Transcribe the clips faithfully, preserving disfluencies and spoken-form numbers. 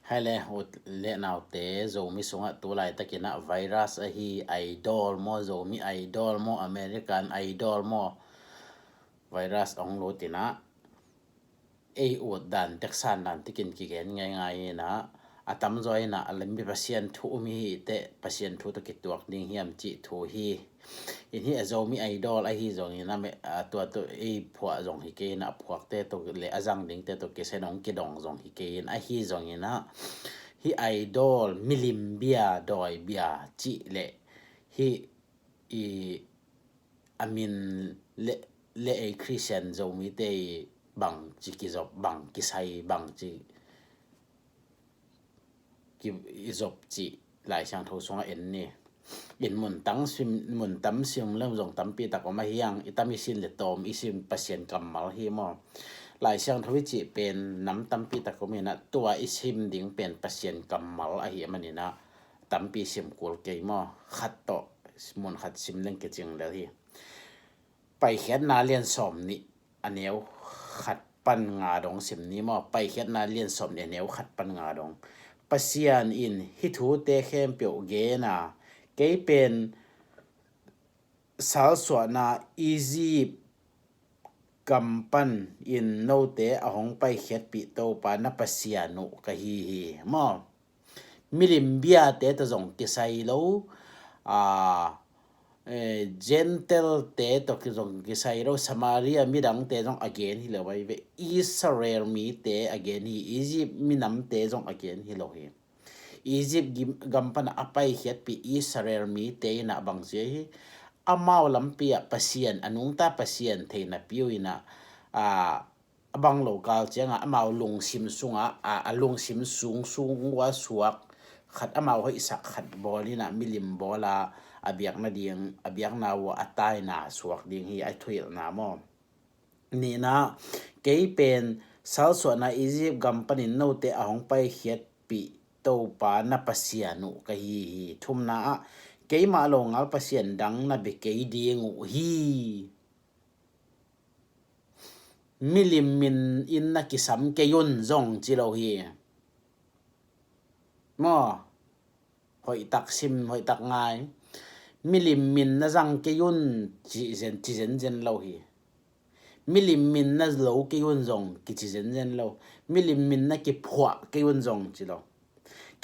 Hai le, u le naute, Zomi sungah tu laitakin ah virus ahi Idol maw, Zomi Idol maw, American Idol maw, virus hong lut in ah, ei ut dan, teksan dan tikin kigen ngaingai in ah, a tamzaw in ah, a lam mi Pasian thu um hi teh, Pasian thu tawh kituak ding hiam cih thu hi. In hi a Zomi Idol ahi zongin ah, me-, a tua tawh ei phuah zong hi kei in ah, a phuakte tawh le a zang dingte tawh kisen hong kidong zong hi kei in, ahi zongin ah, hi Idol, milim bia, dawi bia cih le hi i a min le, le ei Christian Zomite i bangci kizop, bang kisai, bangci ki, i zop cih Lai Siangtho sungah en ni. In mun tam sim, mun tam sim lem zong tampi tak om ahi hang, i tam i sin le tawm i sim Pasian kammal hi maw. Lai Siangtho i cih pen nam tampi tak om in ah, tua i sim ding pen Pasian kammal ahi a manin ah, tampi sim kul kei maw. Khat tawh, mun khat sim leng kicing lel hi. Paikhiatna lian sawm nih a neu khat pan nga dong sim ni maw. Paikhiatna lian sawm nih a neu khat pan nga dong. Pasian in hih thute khempeuh gen a, kei pen salsuahna Egypt gam pan in note a hong paikhiatpih Topa na Pasian uh ka hi hi maw. Milim biate tawh zong kisai lo, a, eh, Gentile-te tawh ki-, zong kisai lo, Samaria midangte zong a gen hi lo ahi ve. Israel mite a gen hi, Egypt minamte zong a gen hi lo hi. Egypt gim-, gam pan a paikhiatpih Israel mite in ah bang ci hi, amau lampi ah Pasian, a nungta Pasian theihna piu in ah, a, a bang lo kal ciangah amau lungsim sungah, a, a lungsim sung sung ua suak khat, amau hoihsak khat bawl in ah, milim bawl a, a biak nading, a biakna ua a taina suak ding hi, a thuhilhna maw. Nihna, kei pen salsuahna Egypt gam panin note a hong paikhiatpih Topa na Pasian uh ka hi hi. Thumna ah, keimah longal pasian dang na bia kei ding uh hi. Milim min in na kisam kei un zong ci lo hi. Maw, hoihtak sim, hoihtak ngai. Milim min na zang kei un ci zen, ci zenzen lo hi. Milim min na lo kei un zong kici zenzen lo. Milim min na kiphuah kei un zong ci lo.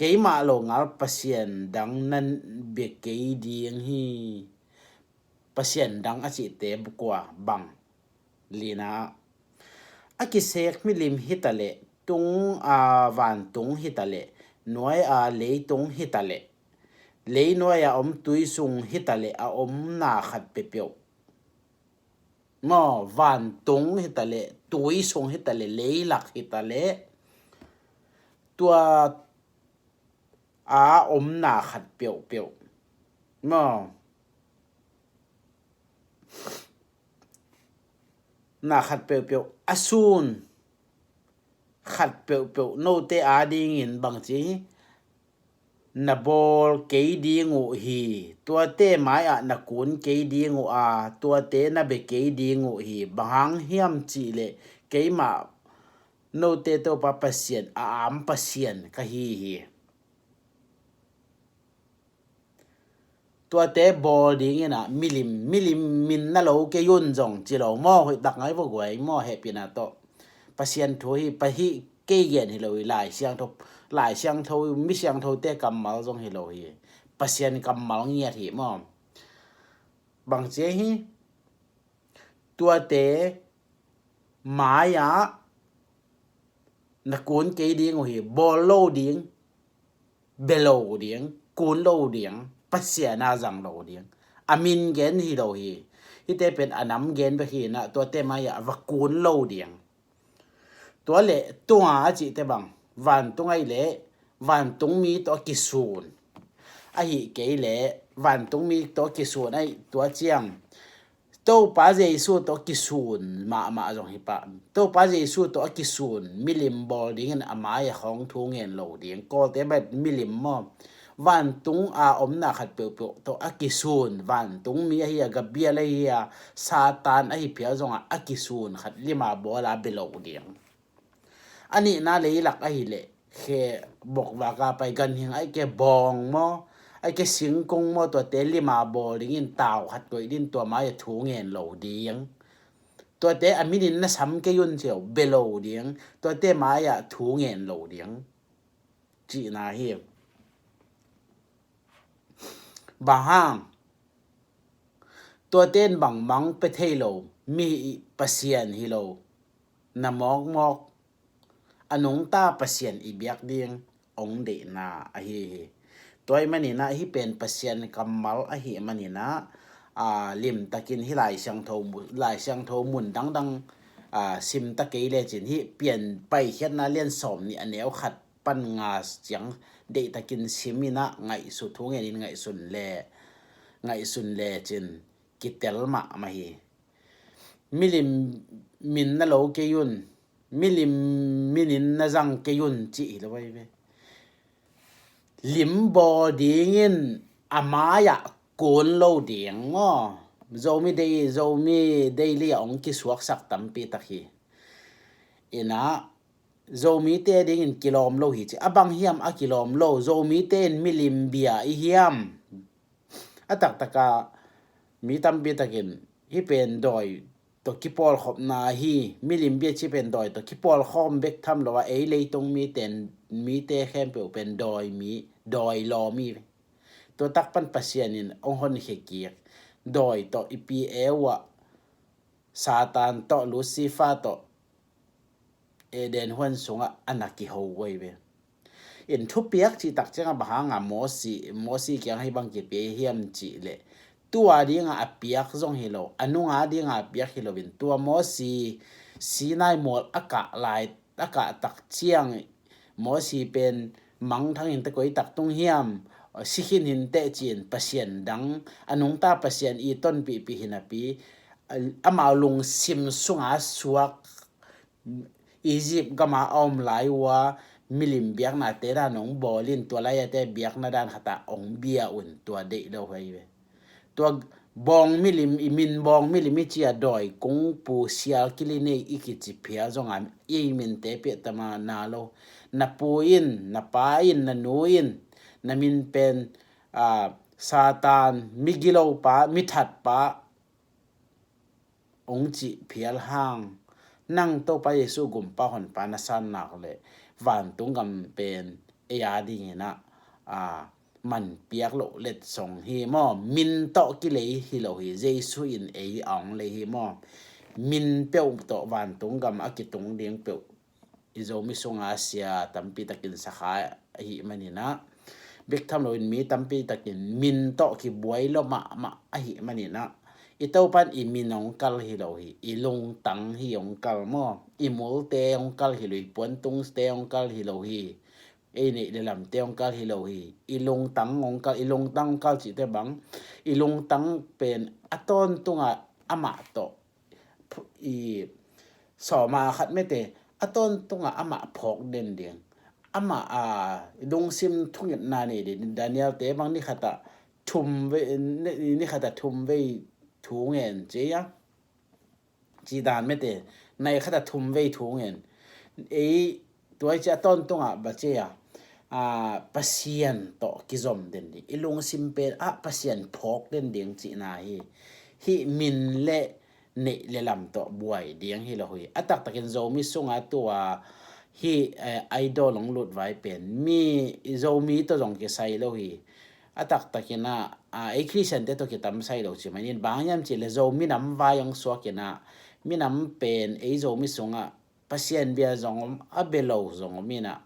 Keimah longal pasian dang na bia kei ding hi. Pasian dang a cihte bukua bang? Lina ah, a kisek milim hitaleh, tung a vantung hitaleh, nuai a leitung hitaleh, leinuai a om tui sung hitaleh, a omna khat peuhpeuh. Maw, vantung hitaleh, tui sung hitaleh, leilak hitaleh, tua a omna khat peuhpeuh. Maw, na khat peuhpeuh a sun khat peuhpeuh note adingin bangci na bawl kei ding uh hi. Tuate mai-ah na kun kei ding uh a, tuate na bia kei ding uh hi. Bang hang hiam cihleh, keimah note Topa Pasian, a am Pasian ka hi hi. Tuate bawl dingin ah milim, milim min na lo kei un zong ci lo maw, hoihtak ngai vua guai maw, hehpihna tawh. Pasian thu hi, pa hi, kei gen hi lo hi, Lai Siangtho, Lai Siangtho, mi siangthote kammal zong hi lo hi. Pasian kammal ngiat hi maw. Bangci hi, tuate mai-ah na kun kei ding uh hi, bawl lo ding, bia lo ding, kun lo ding, Pasian a zang lo ding. A min gen hi lo hi. Hihte pen a nam gen bek hi na, tuate mai-ah va kun lo ding. Tua leh tunga a cihte bang, vantung ahi leh, vantung mi tawh a kisun. Ahi kei leh, vantung mi tawh a kisun ahi tua ciang, Topa Jesu tawh kisun mahmah zong hi pah. Topa Jesu tawh a kisun, milim bawl dingin a mai-ah khawng thu ngen lo ding. Kawlte bang milim maw, vantung a omna khat peuhpeuh tawh a kisun, vantung mi ahi a, Gabriel ahi a, Satan ahi phial zongah a kisun khat lima bawl a bia lo ding. A nihna leilak ahi leh, khe bokvaka pai ganhing ai ke bawng maw, ai ke singkung maw, tuate lima bawl dingin tau khat koih din tua mai-ah thu ngen lo ding. Tuate a minin na sam kei un cio, bia lo ding. Tuate mai-ah thu ngen lo ding. Cihna hi. Bang hang? Tuate in bangmang pia thei lo, mi pasian hi lo. Na mawkmawk. A nungta pasian i biak ding hong deihna ahi hi. Tua ahih maninah hih pen Pasian kammal ahih maninah, aa, limtakin hih Lai Siangtho mu-, Lai Siangtho mun dangdang, aa, simta kei lecin hih Pian Paikhiatna lian sawm nih a neu khat pan nga ciang deihtakin siminah ngaihsut, thu ngenin ngaihsun le, ngaihsun lecin kitel mahmah hi. Milim min na lo kei un, milim minin na zang kei un cih hi lo ahi ve. Lim bawl dingin a mai-ah kun lo ding maw? Zomi dei, Zomi dei li-ah hong kisuaksak tampi tak hi. Inah Zomite dingin kilawm lo hi ci. A bang hiam a kilawm lo? Zomite in milim bia i hiam? A taktaka mi tampi takin hih pen dawi tawh kipawlkhopna hi. Milim bia ci pen dawi tawh kipawlkhawm bek tham lo a, ei leitung mite, mite khempeuh pen dawi mi, dawi lawm hi. Tua tak pan Pasian in hong honkhia kik. Dawi tawh i pi Eva, Satan tawh, Lucifer tawh Eden huan sungah a na kiho uh ahi ve. In thupiak cih tak ciangah bang hanga Mosi, Mosi kiang hih bang kipia hiam cih leh, tua dinga a piak zong hi lo, a nunga dinga a piak hi loin, tua Mosi Sinai mual a kah lai, a kah tak ciang Mosi pen mangthang hinteh, koi tak tung hiam, si khin hinteh ci-in pasian dang, a nungta pasian i tonpihpih hinapi, amau lungsim sunga suak Egypt gama a om lai uh a milim biaknate dan hong bawl in, tua lai-ate biakna dan khatah hong bia un, tua deih lo ahi ve. Tua bawng milim, i min bawng milim i ci a, dawi kungpu sial kili nei i kici phial zonga i minte piahtama na lo. Na pu in, na pa in, na nu in, na min pen, aa, Satan, migilopa, mithatpa hong cih phial hang, nang Topa Jesu gumpa honpa na san nak leh vantung gam pen ei a dinginah, aa, man piak loh letsong hi maw? Min tawh kilei hi lo hi. Jesu in ei a hong lei hi maw? Min peuh tawh vantung gam a kitung ding peuh i Zomi sunga sia tampi takin sakha ahih maninah, bek tham loin mi tampi takin min tawh kibuai lo mahmah ahih maninah, i Topan i min hong kal hi lo hi, i lungtang hi hong kal maw? I multe hong kal hi lo hi, puantungte hong kal hi lo hi, ei neih le lamte hong kal hi lo hi. I lungtang hong kal, i lungtang hong kal cihte bang, i lungtang pen a tawntungah amah tawh i sawma khat mete a tawntungah amah phawk den ding. Amah a lungsim thungetna nei den. Daniel-te bang ni khatah thum vei, ni, ni khatah thum vei thu ngen ci a, ci dan mete, nai khatah thum vei thu ngen. Ei, tua i ci a tawntungah ba ci a, aa, Pasian tawh kizom den ding. I lungsim pen ah Pasian phawk den ding cihna hi. Hih min le neih le lam tawh buai ding hi lo hi. A taktakin Zomi sunga tua hih, eh, idol hong lut vai pen mi Zomi tawh zong kisai lo hi. A taktakinah, ah, ei Khristiante tawh kitamsai lo ci manin, bang hiam cih le Zo minam vai hong suakinah, minam pen ei Zomi sungah Pasian bia zong om, a bia lo zong om inah,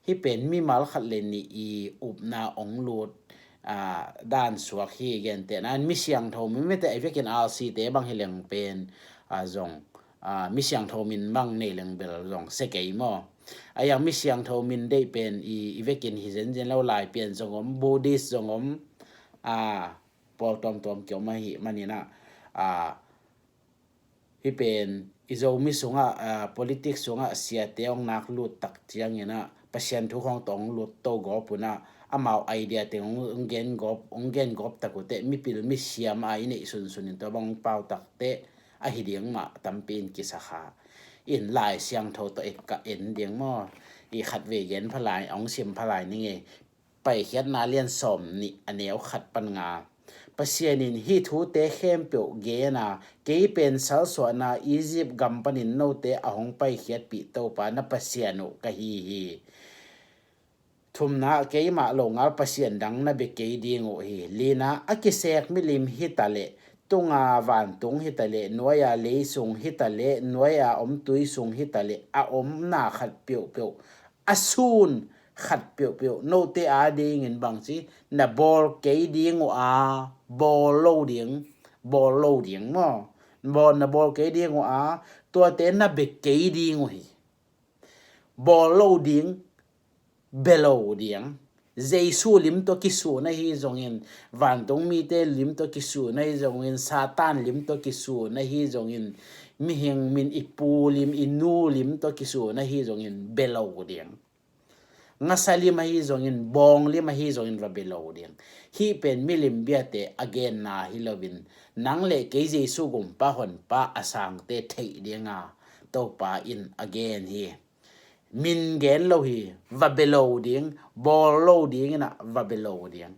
hih pen mimal khat le nih i upna hong lut, aa, dan suak hi. Gentehna in mi siangtho min mete, a i vekin R C te bang hi leng pen, aa, zong, aa, mi siangtho min bang nei leng bel zong sia kei maw? A iang mi siangtho min deih pen i, i vekin hi zenzen lo, Laipian zong om, Buddhist zong om, aa, pawl tuamtuam kiom ahih maninah, aa, hih pen i Zomi sungah, aa, politics sungah siate hong nak lut tak cianginah Pasian thu khawng tawh hong lut to gawp unah, amau idea teng hong, hong gen gawp, hong gen gawp tak uh teh, mipil misiam a i neih sunsun in tua bang pau tak teh ahi ding mah tampi in kisakha. In Lai Siangtho tawh et ka en ding maw? i khatvei gen phalai, a hong sim phalai ning ei. Paikhiatna lian sawm nih a neu khat pan nga. Pasian in hih thute khempeuh gen a, kei pen salsuahna Egypt gam panin note a hong paikhiatpih Topa na Pasian uh ka hi hi. Thumna, keimah longal pasian dang na bia kei ding uh hi. Lina, a kisek milim hi ta leh, tunga vantung hi ta leh, nuaia lei sung hi ta leh, nuaia om tui sung hi ta leh, a omna khat peuhpeuh, a sun khat peuhpeuh, note a dingin bangci, na bawl kei ding uh a, bawl lo ding, bawl lo ding maw? Bawl, na bawl kei ding uh a, tuate na bia kei ding uh hi. Bawl lo ding, bia lo ding. Jesu lim tawh kisun ahi zongin, vantung mite lim tawh kisun ahi zongin, Satan lim tawh kisun ahi zongin, mihing min i pu lim, i nu lim tawh kisun ahi zongin, bia lo ding. Ngasa lim ahi zongin, bawng lim ahi zongin, va bia lo ding. Hih pen milim biate a genna hi loin, nang le kei Jesu gumpa honpa a sangte theih dinga Topa in a gen hi. Min gen lo hi, va bia lo ding, bawl lo ding inah va bia lo ding.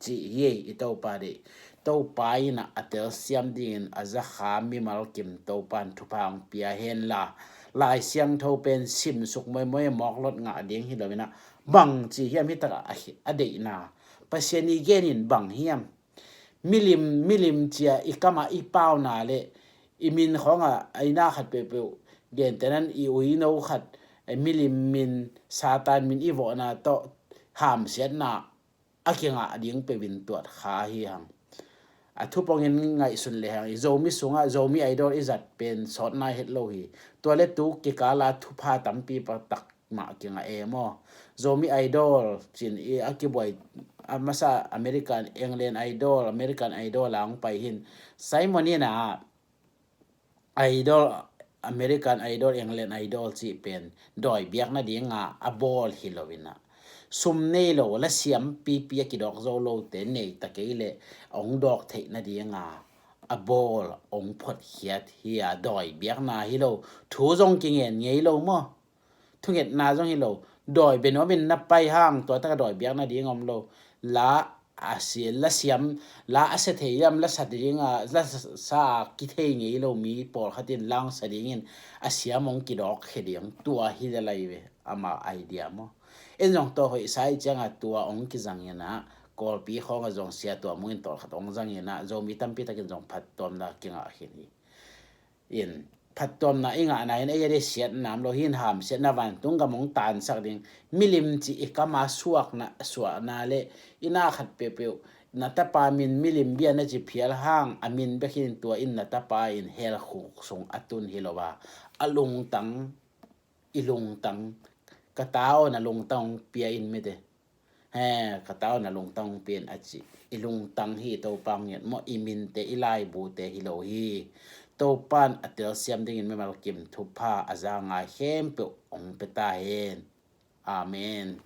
Cih hi ei i Topa deih. Topa inah a telsiam dingin a zakha mimal kim Topa in thupha hong pia henla, Lai Siangtho pen simsuk moimoi mawk lot ngah ding hi lo inah, bang ci hiam hih takah a hi-, a deihna? Pasian i genin bang hiam? Milim, milim cia i kamah i pauna le i min khawngah a ina khat peuhpeuh, gentenan i uino khat, eh, milim min, Satan min i vawhna tawh hamsiatna a kingah ding peuhin tuat kha hi hang. A thupongin ngaihsun le hang, i Zomi sungah Zomi Idol i zat pen sawt nai het lo hi. Tua le tu kikala thupha tampi patak mah kingah e maw? Zomi Idol cin i a kibuai, a masa American, England Idol, American Idol a hong pai hin, Simon inah Idol, American Idol, England Idol cih pen dawi biak nadinga a bawl hi lo inah, sum nei lo, la siam pipi a kidawk zo lote nei ta kei le hong dawk theih nadinga a bawl, hong photkhiat hi a, dawi biakna hi lo. Thu zong kingen ngei lo maw? Thungetna zong hi lo. Dawi bia nuamin na pai hang, tua taka dawi biak nading om lo. La a si, la siam, la a sia thei hiam, la sa ding a, la sa, sa kithei ngei lo mi pawlkhat in la sa dingin a siam hong kidawk khia ding, tua hi le lai ve, ama idea maw? En zong tua hoih sa i cianga tua hong kizang inah, Kawlpi khawngah zong sia tua mungin tawlkhat hong zang inah, Zomi tampi takin zong phattuamna kingah khin hi. In phattuamna i ngahna in ei a dei siatna om lo hi, in hamsiatna, vantung gam hong tansak ding. Milim cih i kama suakna, suahna le i na khat peuhpeuh, na tapa min milim bia na ci phial hang, a min bek hin tua in na tapa in hell khuk sung a tun hi lo a, a lungtang, i lungtang, ka ta aw na lungtang hong pia in mite. He, ka ta aw na lungtang hong pia in a ci. I lungtang hi Topa hong nget maw, i minte, i laibute hi lo hi. Topa in a telsiam dingin mimal kim thupha a za ngai khempeuh hong pia ta hen. Amen.